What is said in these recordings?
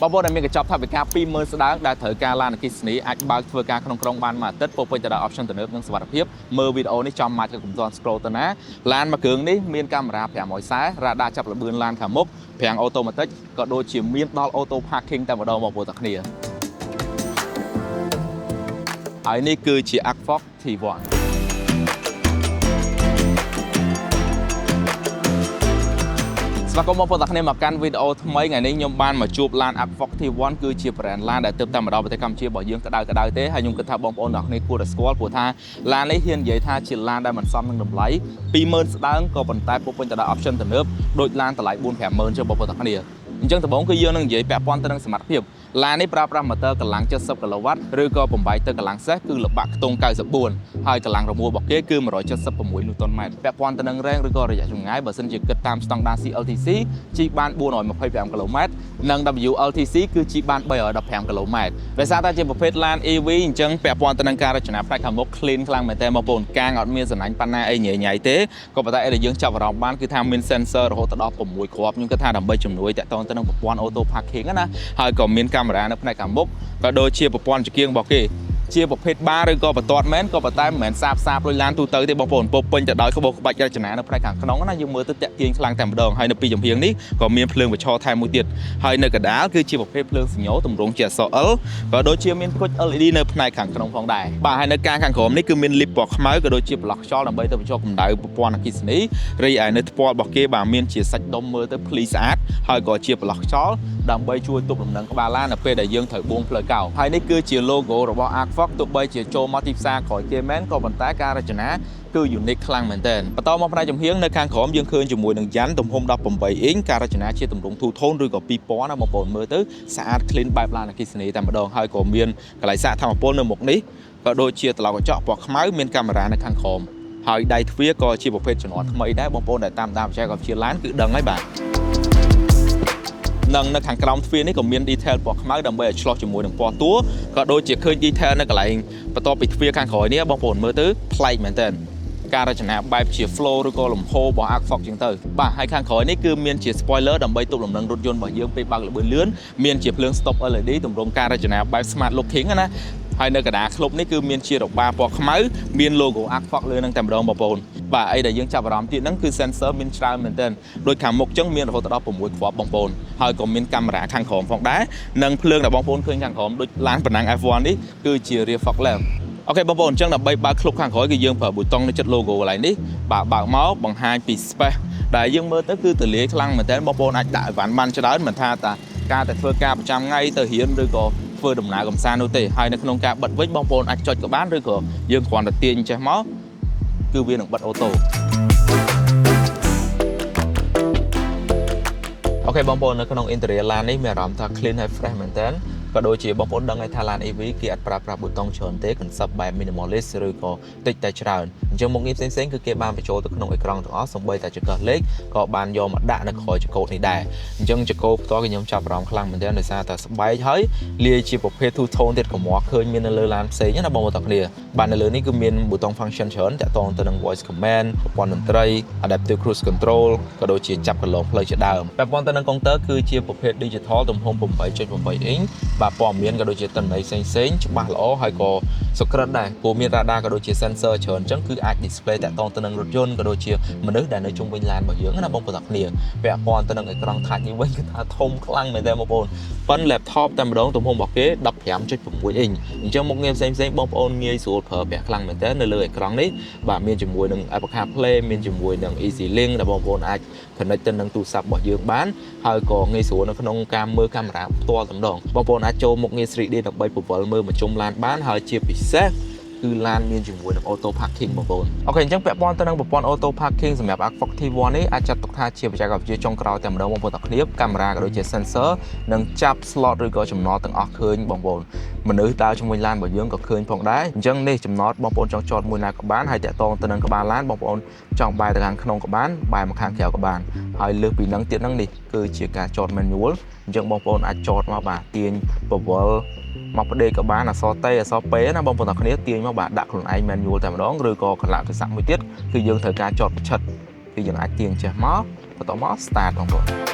បងប្អូនដែលមានកញ្ចប់ថវិកា20,000ស្ដើងដែលត្រូវការឡានអគ្គិសនីអាចបើកធ្វើការក្នុងក្រុងបានមួយអាទិត្យពោរពេញទៅដោយ option ទំនើបនិងសុវត្ថិភាពមើលវីដេអូនេះចំម៉ាច់ក៏កុំទាន់ scroll ទៅណាឡានមួយគ្រឿងនេះមានកាមេរ៉ា540រ៉ាដាចាប់ល្បឿនឡានខាងមុខហ្វ្រាំង automatic ក៏ដូចជាមានដល់ auto parking តែម្ដងបងប្អូនទាំងគ្នាហើយនេះគឺជា Arcfox T1។ ស្វាគមន៍បងប្អូនទាំងគ្នាមកកាន់វីដេអូថ្មីថ្ងៃនេះខ្ញុំបានមកជួបឡាន Arcfox T1 គឺជា brand ឡានដែលទើបតែមកដល់ប្រទេសកម្ពុជារបស់យើងក្តៅក្តៅទេហើយខ្ញុំគិតថាបងប្អូនទាំងគ្នាគួរតែស្គាល់ព្រោះថាឡាននេះហ៊ាននិយាយថាជាឡានដែលមិនសមនឹងតម្លៃ20,000ស្ដើងក៏ប៉ុន្តែពោរពេញទៅដោយ option ទំនើបដូចឡានតម្លៃ4 50,000ជាងបងប្អូនទាំងគ្នាអញ្ចឹងដំបូងគឺយើងនឹងនិយាយពាក់ព័ន្ធទៅនឹងសមត្ថភាពឡាននេះប្រើប្រាស់ម៉ូទ័រកម្លាំង70គីឡូវ៉ាត់ឬក៏បំបែកទៅកម្លាំងសេះគឺល្បាក់ខ្ទង់94ហើយកម្លាំងរមួលរបស់គេគឺ176នូតុនម៉ែត្រពាក់ព័ន្ធទៅនឹង range ឬក៏រយៈចម្ងាយបើសិនជាគិតតាមស្តង់ដារ CLTC ជិះបាន425គីឡូម៉ែត្រនិង WLTC គឺជិះបាន315គីឡូម៉ែត្រដោយសារតែជាប្រភេទឡាន EV អញ្ចឹងពាក់ព័ន្ធទៅនឹងការរចនាផ្នែកខាងមុខ clean ខ្លាំងមែនទែនបងប្អូនកាងអត់មានសំណាញ់ប៉ាណាអីញ៉ៃញ៉ៃទេក៏ប៉ុន្តែអីដែលយើងចាប់អារម្មណ៍បានគឺថាមាន sensor រហូតដល់6គ្រាប់ខ្ញុំគិតថាដើម្បីជំនួយតាក់ទងទៅនឹងប្រព័ន្ធ auto parking ណាហើយក៏មានកាមេរ៉ានៅផ្នែកខាងមុខក៏ដូចជាប្រព័ន្ធចង្គៀងរបស់គេជាប្រភេទបាឬក៏បន្ទាត់មែនក៏ប៉ុន្តែមិនមែនសាបសាបដូចឡានទូទៅទេបងប្អូនពោពេញទៅដោយក្បោះក្បាច់រចនានៅផ្នែកខាងក្នុងណាយើងមើលទៅតាក់ទាញខ្លាំងតែម្ដងហើយនៅពីចំហៀងនេះក៏មានភ្លើងបញ្ឈរថែមមួយទៀតហើយនៅកណ្ដាលគឺជាប្រភេទភ្លើងសញ្ញោទម្រង់ជាអក្សរ L ក៏ដូចជាមានគុជ LED នៅផ្នែកខាងក្នុងផងដែរបាទហើយនៅកាងខាងក្រោមនេះគឺមានលីបពណ៌ខ្មៅក៏ដូចជាប្លុកខ្យល់ដើម្បីទៅបញ្ចុះកម្ដៅប្រព័ន្ធអគ្គិសនីរីឯនៅថ្ពាល់របស់គេបាទមានជាសាច់ដុំមើលទៅភ្លីស្អាតហើយក៏ជាប្លុកខ្យល់ដើម្បីជួយទប់លំនឹងក្បាលឡាននៅពេលដែលយើងត្រូវបួងផ្លូវកោងហើយនេះគឺជា logo របស់ Arcfox ទោះបីជាចូលមកទីផ្សារក្រោយគេមែនក៏ប៉ុន្តែការរចនាគឺ unique ខ្លាំងមែនទែនបន្តមកផ្នែកចំហៀងនៅខាងក្រោមយើងឃើញជាមួយនឹងយ៉ាន់ទំហំ18អ៊ីងការរចនាជាទម្រង់ two tone ឬក៏ពីរពណ៌ណាបងប្អូនមើលទៅស្អាត clean បែបឡានអគ្គិសនីតែម្ដងហើយក៏មានកន្លែងសាកធម្មពលនៅមុខនេះក៏ដូចជាត្រឡោកកញ្ចក់ពណ៌ខ្មៅមានកាមេរ៉ានៅខាងក្រោមហើយដៃទ្វារក៏ជាប្រភេទជំនាន់ថ្មីដែរបងប្អូនដែលតាមដានបច្ចេកវិទ្យាឡានគឺដឹងហើយបាទនិងនៅខាងក្រោមទ្វារនេះក៏មាន detail ពណ៌ខ្មៅដើម្បីឲ្យឆ្លោះជាមួយនឹងពណ៌តួក៏ដូចជាឃើញ detail នៅកន្លែងបន្ទាប់ពីទ្វារខាងក្រោយនេះបងប្អូនមើលទៅប្លែកមែនទែនការរចនាបែបជា flow ឬក៏លំហូររបស់ Arcfox ចឹងទៅបាទហើយខាងក្រោយនេះគឺមានជា spoiler ដើម្បីទប់លំនឹងរថយន្តរបស់យើងពេលបើកល្បឿនលឿនមានជាភ្លើង stop LED ទម្រង់ការរចនាបែប smart looking ណាហើយនៅកណ្ដាលក្លុបនេះគឺមានជារបាពណ៌ខ្មៅមាន logo Arcfox លើនឹងតែម្ដងបងប្អូនបាទអីដែលយើងចាប់អារម្មណ៍ទៀតហ្នឹងគឺ sensor មានច្រើនមែនទែនដូចខាងមុខចឹងមានរហូតដល់6គ្រាប់បងប្អូនហើយក៏មានកាមេរ៉ាខាងក្រោមផងដែរនិងភ្លើងដែលបងប្អូនឃើញខាងក្រោមដូចឡានប្រណាំង F1 នេះគឺជា rear fog lamp។ OK បងប្អូនអញ្ចឹងដើម្បីបើកក្លុបខាងក្រោយគឺយើងប្រើប៊ូតុងនៅជិត logo កន្លែងនេះបាទបើកមកបង្ហាញពី space ដែលយើងមើលទៅគឺទលាយខ្លាំងមែនទែនបងប្អូនអាចដាក់អីវ៉ាន់បានច្រើនមិនថាតាការតែធ្វើការប្រចាំថ្ងៃទៅរៀនឬក៏ធ្វើដំណើរកម្សាន្តនោះទេហើយនៅក្នុងការបិទវិញបងប្អូនអាចចុចក៏បានឬក៏យើងគ្រាន់តែទាញចេះមកគឺវានឹងបិទ auto។ OK បងប្អូននៅក្នុង interior ឡាននេះមានអារម្មណ៍ថា clean ហើយ fresh មែនទែនក៏ដូចជាបងប្អូនដឹងហើយថាឡាន EV គេអត់ប្រើប្រាស់ប៊ូតុងច្រើនទេ concept បែប minimalist ឬក៏តិចតែច្រើនអញ្ចឹងមុខងារផ្សេងៗគឺគេបានបញ្ចូលទៅក្នុងអេក្រង់ទាំងអស់សូម្បីតែចង្កឹះលេខក៏បានយកមកដាក់នៅក្រោយចង្កូតនេះដែរអញ្ចឹងចង្កូតផ្ទាល់គឺខ្ញុំចាប់អារម្មណ៍ខ្លាំងមែនទែនដោយសារតែស្បែកហើយលាយជាប្រភេទ two tone ទៀតកុំមកឃើញមាននៅលើឡានផ្សេងណាបងប្អូនទាំងគ្នាបាទនៅលើនេះគឺមានប៊ូតុង function ច្រើនតាក់ទងទៅនឹង voice command ប្រព័ន្ធតន្ត្រី adaptive cruise control ក៏ដូចជាចាប់គន្លងផ្លូវជាដើមពាក់ព័ន្ធទៅនឹងកុងទ័រគឺជាប្រភេទ digital ទំហំ8.8អ៊ីងបាទព័ត៌មានក៏ដូចជាទិន្នន័យផ្សេងៗច្បាស់ល្អហើយក៏សុក្រិតដែរព្រោះមាន radar ក៏ដូចជា sensor ច្រើនអញ្ចឹងគឺអាច display តាក់ទងទៅនឹងរថយន្តក៏ដូចជាមនុស្សដែលនៅជុំវិញឡានរបស់យើងណាបងប្អូនទាំងគ្នាពាក់ព័ន្ធទៅនឹងអេក្រង់ touch នេះវិញគឺថាធំខ្លាំងមែនទែនបងប្អូនប៉ុន laptop តែម្ដងទំហំរបស់គេ15.6អ៊ីងអញ្ចឹងមុខងារផ្សេងៗបងប្អូនងាយស្រួលប្រើប្រាស់ខ្លាំងមែនទែននៅលើអេក្រង់នេះបាទមានជាមួយនឹង Apple CarPlay មានជាមួយនឹង Easy Link ដែលបងប្អូនអាច connect ទៅនឹងទូរស័ព្ទរបស់យើងបានហើយក៏ងាយស្រួលនៅក្នុងការមើលកាមេរ៉ាផ្ទាល់តែម្ដងបងប្អូនអាចចូលមុខងារ 3D ដើម្បីពវល់មើលមជ្ឈុំឡានបានហើយជាពិសេសគឺឡានមានជាមួយនឹង auto parking បងប្អូន OK អញ្ចឹងពាក់ព័ន្ធទៅនឹងប្រព័ន្ធ auto parking សម្រាប់ Arcfox T1 នេះអាចចាត់ទុកថាជាបច្ចេកវិទ្យាចុងក្រោយតែម្ដងបងប្អូនទាំងគ្នាកាមេរ៉ាក៏ដូចជា sensor និងចាប់ slot ឬក៏ចំណតទាំងអស់ឃើញបងប្អូនមនុស្សដើរជាមួយឡានរបស់យើងក៏ឃើញផងដែរអញ្ចឹងនេះចំណតបងប្អូនចង់ចតមួយណាក៏បានហើយតាក់ទងទៅនឹងក្បាលឡានបងប្អូនចង់បែរទៅខាងក្នុងក៏បានបែរមកខាងក្រៅក៏បានហើយលើសពីនឹងទៀតហ្នឹងនេះគឺជាការចត manual អញ្ចឹងបងប្អូនអាចចតមកបាទទាញពវល់មកផ្ដេកក៏បានអក្សរ T អក្សរ P ណាបងប្អូនទាំងគ្នាទាញមកបាទដាក់ខ្លួនឯង manual តែម្ដងឬក៏កលៈទេសៈមួយទៀតគឺយើងត្រូវការចតប្រឆិតគឺយើងអាចទាញចេះមកបន្ទាប់មក start បងប្អូន។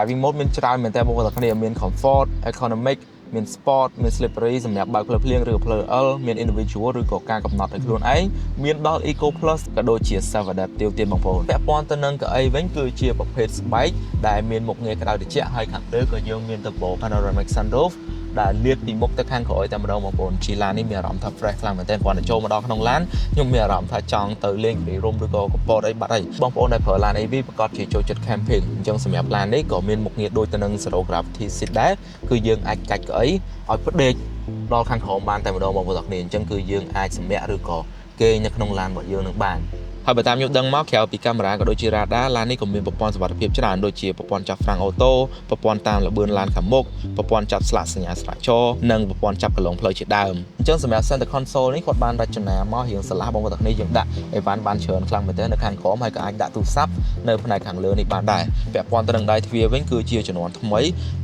Driving mode មានច្រើនមែនតើបងប្អូនទាំងគ្នាមាន comfort, economic មាន sport មាន slippery សម្រាប់បើកផ្លូវភ្លៀងឬផ្លូវរអិលមាន individual ឬក៏ការកំណត់ដោយខ្លួនឯងមានដល់ eco plus ក៏ដូចជា self adaptive ទៀតបងប្អូនពាក់ព័ន្ធទៅនឹងកៅអីវិញគឺជាប្រភេទស្បែកដែលមានមុខងារក្តៅត្រជាក់ហើយខាងលើក៏យើងមានដំបូល panoramic sunroof ដែលលាតពីមុខទៅខាងក្រោយតែម្ដងបងប្អូនជិះឡាននេះមានអារម្មណ៍ថា fresh ខ្លាំងមែនទែនគ្រាន់តែចូលមកដល់ក្នុងឡានខ្ញុំមានអារម្មណ៍ថាចង់ទៅលេងគិរីរម្យឬក៏កពតអីបាត់ហើយបងប្អូនដែលប្រើឡាន EV ប្រាកដជាចូលចិត្ត camping អញ្ចឹងសម្រាប់ឡាននេះក៏មានមុខងារដូចទៅនឹង Zero Gravity Seat ដែរគឺយើងអាចកាច់កៅអីឲ្យផ្ដេកដល់ខាងក្រោមបានតែម្ដងបងប្អូនទាំងគ្នាអញ្ចឹងគឺយើងអាចសម្រាកឬក៏គេងនៅក្នុងឡានរបស់យើងនឹងបានហើយបើតាមខ្ញុំដឹងមកក្រៅពីកាមេរ៉ាក៏ដូចជា radar ឡាននេះក៏មានប្រព័ន្ធសុវត្ថិភាពច្រើនដូចជាប្រព័ន្ធចាប់ហ្វ្រាំង auto ប្រព័ន្ធតាមល្បឿនឡានខាងមុខប្រព័ន្ធចាប់ស្លាកសញ្ញាស្រាចរណ៍និងប្រព័ន្ធចាប់គន្លងផ្លូវជាដើមអញ្ចឹងសម្រាប់ center console នេះគាត់បានរចនាមករៀងស្រឡះបងប្អូនទាំងគ្នាយើងដាក់អីវ៉ាន់បានច្រើនខ្លាំងមែនទែននៅខាងក្រោមហើយក៏អាចដាក់ទូរស័ព្ទនៅផ្នែកខាងលើនេះបានដែរពាក់ព័ន្ធទៅនឹងដៃទ្វារវិញគឺជាជំនាន់ថ្មី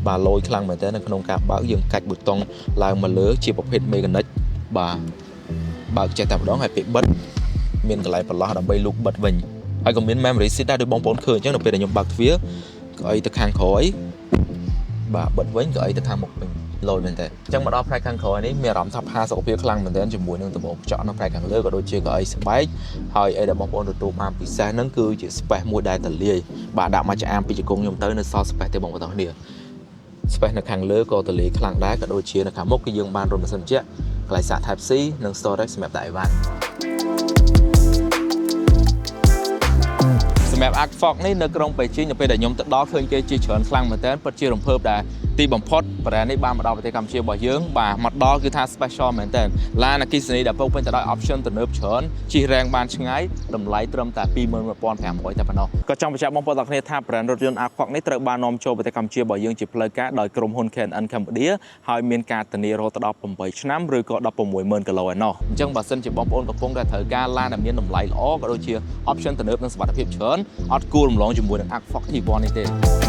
បាទលយខ្លាំងមែនទែននៅក្នុងការបើកយើងកាច់ប៊ូតុងឡើងមកលើជាប្រភេទ mechanic បាទបើកចេះតែម្ដងហើយពេលបិទ មានកន្លែងប្រឡោះដើម្បីលូកបិទវិញហើយក៏មាន memory seat ដែរដូចបងប្អូនឃើញអញ្ចឹងនៅពេលដែលខ្ញុំបើកទ្វារកៅអីទៅខាងក្រោយបាទបិទវិញកៅអីទៅខាងមុខវិញលយមែនតើអញ្ចឹងមកដល់ផ្នែកខាងក្រោយនេះមានអារម្មណ៍ថាផាសុខភាពខ្លាំងមែនទែនជាមួយនឹងដំបូលកញ្ចក់នៅផ្នែកខាងលើក៏ដូចជាកៅអីស្បែកហើយអីដែលបងប្អូនទទួលបានពិសេសហ្នឹងគឺជា space មួយដែលទលាយបាទដាក់មកចាអាមពីជង្គង់ខ្ញុំទៅនៅសល់ space ទេបងប្អូនទាំងគ្នា space នៅខាងលើក៏ទលាយខ្លាំងដែរក៏ដូចជានៅខាងមុខគឺយើងបានរន្ធម៉ាស៊ីនត្រជាក់កន្លែងសាក Type C និង storage សម្រាប់ដាក់អីវ៉ាន់ សម្រាប់ Arcfox នេះនៅក្រុងបេជីងនៅពេលដែលខ្ញុំទៅដល់ឃើញគេជាច្រើនខ្លាំងមែនទែនពិតជារំភើបដែរទីបំផុត brand នេះបានមកដល់ប្រទេសកម្ពុជារបស់យើងបាទមកដល់គឺថា special មែនទែនឡានអគ្គិសនីដែលពោពេញទៅដោយ option ទំនើបច្រើនជិះរែងបានឆ្ងាយតម្លៃត្រឹមតែ21,500តែប៉ុណ្ណោះក៏ចង់បញ្ជាក់បងប្អូនទាំងគ្នាថា brand រថយន្ត Arcfox នេះត្រូវបាននាំចូលប្រទេសកម្ពុជារបស់យើងជាផ្លូវការដោយក្រុមហ៊ុន K&N Cambodia ហើយមានការធានារហូតដល់8ឆ្នាំឬក៏160,000គីឡូឯណោះអញ្ចឹងបើសិនជាបងប្អូនកំពុងតែត្រូវការឡានដែលមានតម្លៃល្អក៏ដូចជា option ទំនើបនិងសុវត្ថិភាពច្រើនអត់គួររំលងជាមួយនឹង Arcfox T1 នេះទេ។